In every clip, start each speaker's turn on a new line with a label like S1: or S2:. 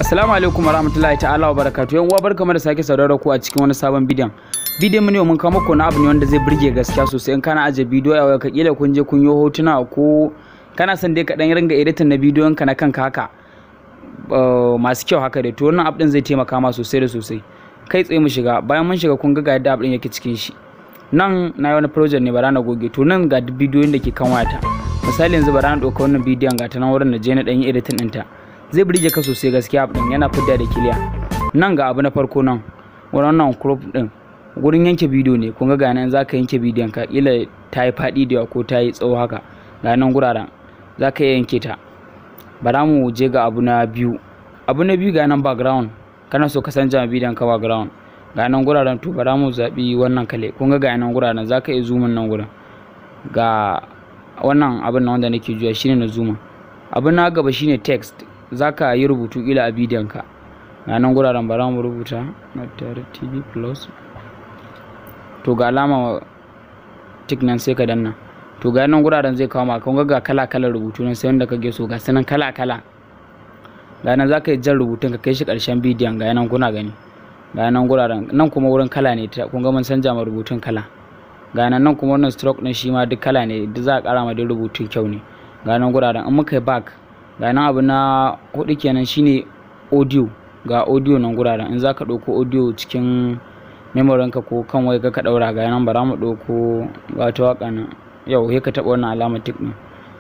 S1: Assalamu alaikum warahmatullahi ta'ala wa barakatuh. Yan uwa, barkamu da sake saurara ku a cikin wani sabon bidiyon. Bidiyon mu ne mun kawo muku na abu ne wanda zai burge gaskiya sosai. In kana aje bidiyo a wayarka, kila kun je kun yi hotuna, ko kana son dai ka dan ringa editing na bidiyon ka na kanka haka masu kyau haka dai, to wannan app din zai taimaka ma sosai da sosai. Kai tsaye mu shiga. Bayan mun shiga, kun ga yadda app din yake cikin shi. Nan na yi wani project ne, bara na goge. To nan ga duk bidiyoyin da ke kan wayata. Misali, yanzu bara na ɗauka wannan bidiyon, ga ta nan wurin, na je na ɗan yi editing ɗinta. Zai burge ka sosai gaskiya, app din yana fidda da clear. Nan ga abu na farko nan, wannan crop din gurin yanke bidiyo ne. Kun ga nan zaka yanke bidiyon ka, kila ta yi faɗi da yawa ko ta yi tsawo haka, ga nan guraren zaka iya yanke ta. Bara mu je ga abu na biyu. Abu na biyu, ga nan background. Kana so ka canja bidiyon ka background, ga nan guraren. To bara mu zaɓi wannan kale. Kun ga nan guraren zaka iya zoom nan gurin. Ga wannan abin nan wanda nake juya, shine na zoom. Abu na gaba shine text. Zaka yi rubutu kila a bidiyon ka, ga nan guraren, bara mu rubuta na tare TV Plus. To ga alama tick nan, sai ka danna. To ga nan guraren zai kawo maka. Kun ga kala kalar rubutu nan, sai wanda kake so, ga sanan kala kala. Ga nan zaka yi jan rubutun ka kai shi karshen bidiyon, ga nan kuna gani, ga nan guraren. Nan kuma wurin kala ne. Kun ga mun canja ma rubutun kala, ga nan. Nan kuma wannan stroke din shi ma duk kala ne, duk za a kara ma duk rubutun kyau ne, ga nan guraren. In muka yi back, ga nan abu na hudu kenan, shine audio. Ga audio nan guraren, in zaka ɗauko audio cikin memory ka ko kan waya ka ɗaura, ga nan. Bara mu ɗauko, ga wata waka nan yau, sai ka taɓa wannan alamar tick ɗin.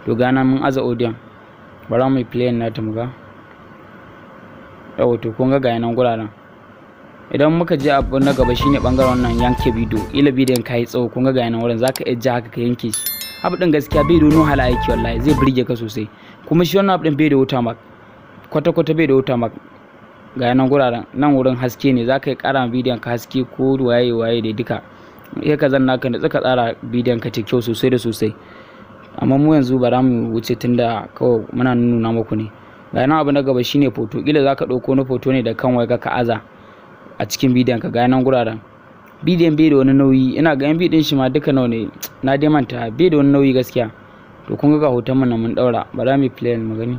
S1: To ga nan mun aza audio, bara mu yi play nata mu ga yau. To kun ga nan guraren. Idan muka je abu na gaba, shine bangaren wannan yanke bidiyo. Ila bidiyon ka yi tsawo, kun ga nan wurin zaka iya ja haka ka yanke shi. Abu din gaskiya bai da wani wahala aiki wallahi, zai burge ka sosai. Kuma shi wannan abu din bai da watermark, kwata kwata bai da watermark. Ga nan guraren. Nan wurin haske ne, zaka yi kara bidiyon ka haske ko waye waye da duka, sai ka zanna ka nutsu ka tsara bidiyon ka ta kyau sosai da sosai. Amma mu yanzu bara mu wuce, tunda kawai muna nuna muku ne. Ga nan abu na gaba shine photo. Kila zaka ɗauko na photo ne da kan waya ka aza a cikin bidiyon ka, ga nan guraren. Bidiyon bai da wani nauyi, ina ga MB din shi ma duka nawa ne, na dai manta, bai da wani nauyi gaskiya. To kun ga hoton mu nan mun daura, bara mu play mu gani.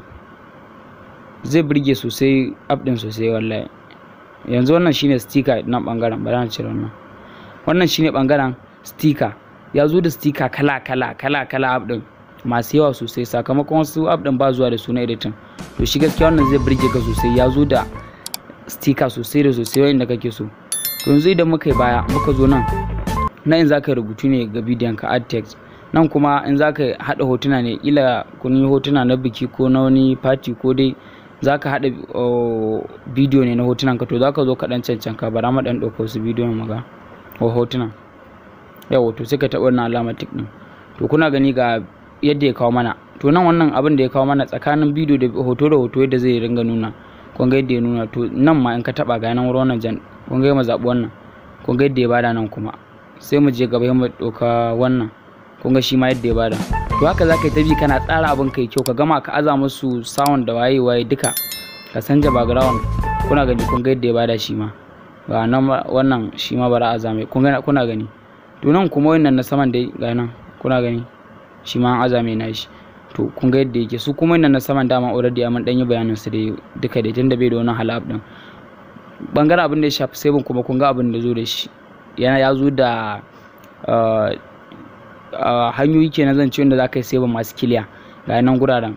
S1: Zai burge sosai app din sosai wallahi. Yanzu wannan shine sticker nan bangaren, bara na cire wannan. Wannan shine bangaren sticker. Ya zo da sticker kala kala kala kala app din masu yawa sosai, sakamakon wasu app din ba zuwa da suna editing. To shi gaskiya wannan zai burge ka sosai, ya zo da sticker sosai da sosai wanda kake so. To yanzu idan muka yi baya, muka zo nan, nan in zaka rubutu ne ga bidiyon ka, add text. Nan kuma in zaka haɗa hotuna ne, kila kun yi hotuna na biki ko na wani party, ko dai zaka haɗa bidiyo ne na hotunan ka, to zaka zo ka dan cancanka. Bara mu dan ɗauka wasu bidiyon mu ga ko hotuna yawa. To sai ka taɓa wannan alamar tick ɗin. To kuna gani ga yadda ya kawo mana. To nan wannan abin da ya kawo mana tsakanin bidiyo da hoto da hoto, yadda zai ringa nuna, kun ga yadda ya nuna. To nan ma in ka taɓa, ga nan wurin wannan jan, kun ga mu zaɓi wannan, kun ga yadda ya bada. Nan kuma sai mu je gaba mu ɗauka wannan, kun ga shi ma yadda ya bada. To haka za ka yi ta bi kana tsara abin kai kyau, ka gama ka aza musu sound da waye waye duka, ka canja background. Kuna gani, kun ga yadda ya bada shi ma. Ga nan wannan shi ma bara a zame, kun ga, kuna gani. To nan kuma wannan na saman dai, ga nan kuna gani, shi ma an azame na shi. To kun ga yadda yake. Su kuma wannan na saman dama already mun dan yi bayanin su dai duka dai, tunda bai da wani hala din. Bangaren abin da ya shafi saving kuma, kun ga abin da zo da shi. Yana ya zo da hanyoyi kenan zan ce wanda za ka yi saving masu clear. Ga nan guraren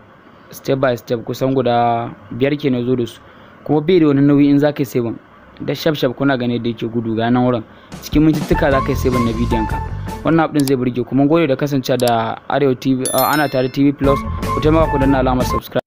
S1: step by step kusan guda 5 kenan zo da su. Kuma bai da wani nauyi in za ka yi saving da shaf shaf, kuna gane da yake gudu. Ga nan wurin cikin mintuttuka za ka yi saving na bidiyon ka. Wannan app din zai burge ku. Mun gode da kasance da Arewa TV, ana tare TV Plus. Ku taimaka ku danna alamar subscribe.